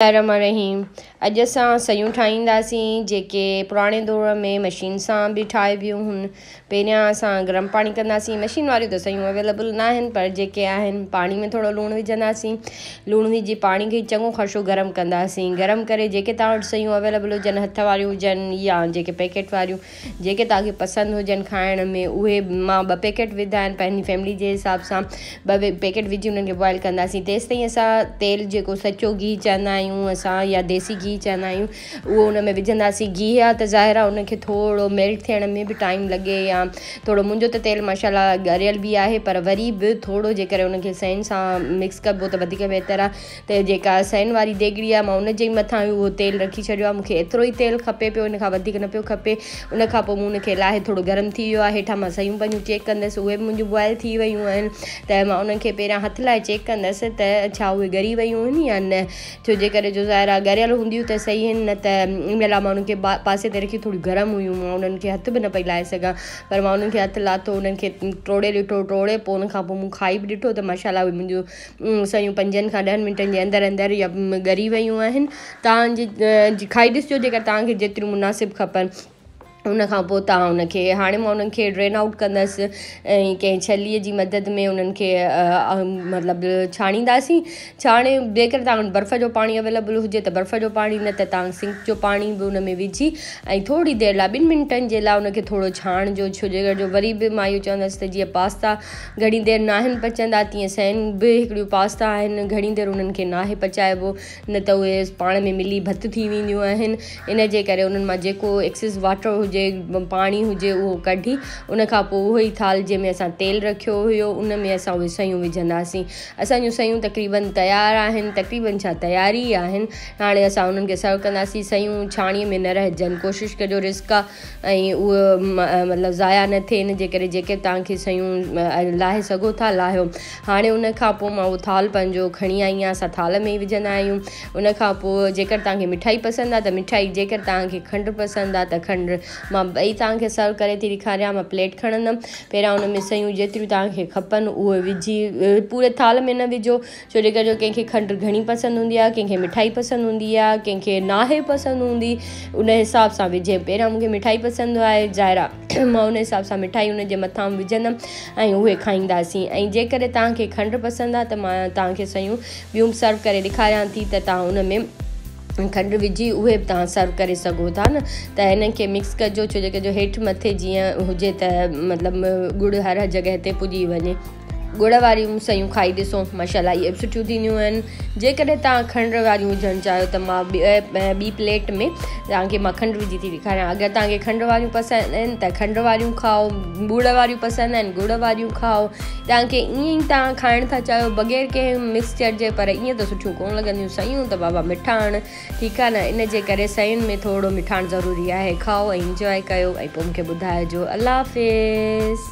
الرحيم اڄ اسان سيون ٺاهينداسين جيڪي پراڻي دور ۾ مشين سان به ٺاهبيون هن. پهريان اسان گرم پاڻي ڪنداسين، مشين واريون ته سيون اويليبل نه آهن پر جيڪي آهن پاڻي ۾ ٿورو لوڻ وجهنداسين، لوڻ وجهي پاڻي کي چڱو خاصو گرم ڪنداسين. گرم ڪري جيڪي توهان وٽ سيون اويليبل هجن، هٿ واريون هجن يا جيڪي پيڪيٽ واريون، جيڪي توهان کي پسند هجن کائڻ ۾ اهي مان ٻه پيڪيٽ وڌا آهن پنهنجي فيملي جي حساب سان. ٻه پيڪيٽ وجهي انهن کي بوائل ڪنداسين. تيستائين اسان تيل جيڪو سچو گيهه چوندا آهيون اسان يا ديسي گيهه چوندا آهيون اهو ان ۾ وجهنداسين. گيهه آهي ته ظاهر آهي ان کي ٿورو ميلٽ ٿيڻ ۾ به ٽائيم لڳي يا ٿورو منهنجو ته تيل ماشاء الله ڳريل به آهي پر وري به ٿورو جيڪڏهن ان کي سين سان مڪس ڪبو ته وڌيڪ بهتر آهي. ته جيڪا سين واري ديڳڙي آهي مان ان جي مٿان اهو تيل رکي ڇڏيو آهي. مون کي ايترو ئي تيل کپي پيو، ان کان وڌيڪ نه پيو کپي. ان کان پوء مون ان کي لاهي ٿورو گرم ٿي ويو آهي، هيٺان مان سيون پنهنجون چيڪ ڪندس، اهي به منهنجون بوائل ٿي ويون آهن ته مان انهن کي پهريان هٿ لائي چيڪ ڪندس ته ڇا اهي ڳري ويون آهن يا نه، ڇو جي ڪري جو ظاهر آهي ڳريل هونديون ته صحيح آهن، نه ته ان لاء مان انهن کي پاسي تي رکي ٿوريون گرم هيون، مان انهن کي هٿ به نه پئي لائي سگهان پر مان انهن کي هٿ لاٿو، انهن کي ٽوڙي ڏٺو، ٽوڙي پوء ان کان پوء مون کائي به ڏٺو ته ماشاء الله اهي منهنجون سيون پنجن کان ڏهن منٽن جي اندر اندر يا ڳري ويون آهن. توهان جي کائي ڏسجو جيڪر توهان کي جيتريون مناسب کپن. ان کان پوء توهان ان کي هاڻي مان انهن کي ڊرين آئوٽ ڪندس ۽ ڪنهن ڇليء جي مدد ۾ انهن کي مطلب ڇاڻينداسين. ڇاڻي جيڪر توهان وٽ برف جو پاڻي اويليبل هجي ته برف جو پاڻي، نه ته توهان سنڪ جو پاڻي به ان ۾ وجهي ۽ ٿوري دير لاء ٻن منٽن جي لاء ان کي ٿورو ڇاڻجو. ڇو جي جو وري به مان اهو چوندس ته جيئن پاستا گهڻي دير ناهن پچندا تيئن سين به هڪڙيون پاستا آهن گهڻي دير انهن کي ناهي پچائبو نه ته اهي پاڻ ۾ ملي ڀت ٿي وينديون آهن. ان جي ڪري انهن مان جيڪو ايڪسس واٽر هجي پاڻي هجي اهو ڪڍي ان کان پوء اهو ئي ٿالهه جنهن ۾ اسان تيل رکيو هيو ان ۾ اسان اهي سيون وجهنداسين. اسان جون سيون تقريبن تيار آهن، تقريبن ڇا تيار ئي آهن. هاڻي اسان انهن کي سرو ڪنداسين. سيون ڇاڻيء ۾ نه رهجن، ڪوشش ڪجو رزق آ ۽ اهو مطلب ضايع نه ٿئي ان جي ڪري جيڪي توهان کي شيون لاهي سگهو ٿا لاهيو. هاڻي ان کان پوء مان اهو ٿالهه پنهنجو کڻي آئي آهيان. اسان ٿالهه ۾ ئي وجهندا آهيون. ان کان پوء جيڪر توهان کي مٺائي پسند آهي ته مٺائي، جيڪر توهان کي کنڊ پسند آهي ته کنڊ. مان ٻئي توهان کي سرو ڪري ٿي ڏيکاريان. مان پليٽ کڻندم، پهريان ان ۾ شيون جيتريون توهان کي کپن اهي وجهي پوري ٿالهه ۾ نه وجهو، ڇو جي ڪري جو ڪنهن کي کنڊ گهڻي پسند هوندي آهي، ڪنهن کي مٺائي پسند هوندي آهي، ڪنهن کي ناهي پسند هوندي، ان حساب سان وجهي. پهريان مون کي مٺائي پسند آهي ظاهر آهي مان ان حساب سان مٺائي ان جي مٿان وجهندم ۽ اهي کائينداسين. ۽ جيڪڏهن توهان کي کنڊ پسند آهي ته مان توهان کي سيون ٻيون به سرو ڪري ڏيکاريان ٿي ته توهان ان ۾ کنڊ وجهي اهي به توهان سرو ڪري سگهو ٿا نه ته هنن کي مڪس ڪجو، ڇو جي ڪري جو هيٺ مٿي جيئن هجي ته مطلب ڳڙ هر هر جڳهه تي پڄي وڃي. ڳڙ واريون سيون کائي ڏسو ماشاء الله اهي به سٺيون ٿينديون آهن. جيڪڏهن توهان کنڊ واريون وجهڻ چاهيو ته مان ٻي پليٽ ۾ توهان کي مان کنڊ وجهي ٿي ڏيکاريان. اگر توهان کي کنڊ واريون پسند آهن ته کنڊ واريون کائو، ڳڙ واريون پسند آهن ڳڙ واريون کائو. توهان کي ائين ئي توهان کائڻ ٿا چاهيو بغير ڪنهن مڪسچر جي، پر ائين ته سٺيون ڪونه لڳنديون سيون ته بابا مٺاڻ ٺيڪ آهي نه، ان جي ڪري سين ۾ ٿورو مٺاڻ ضروري آهي. کائو ۽ انجواء ڪيو ۽ پوء مون کي ٻڌائجو. الله حافظ.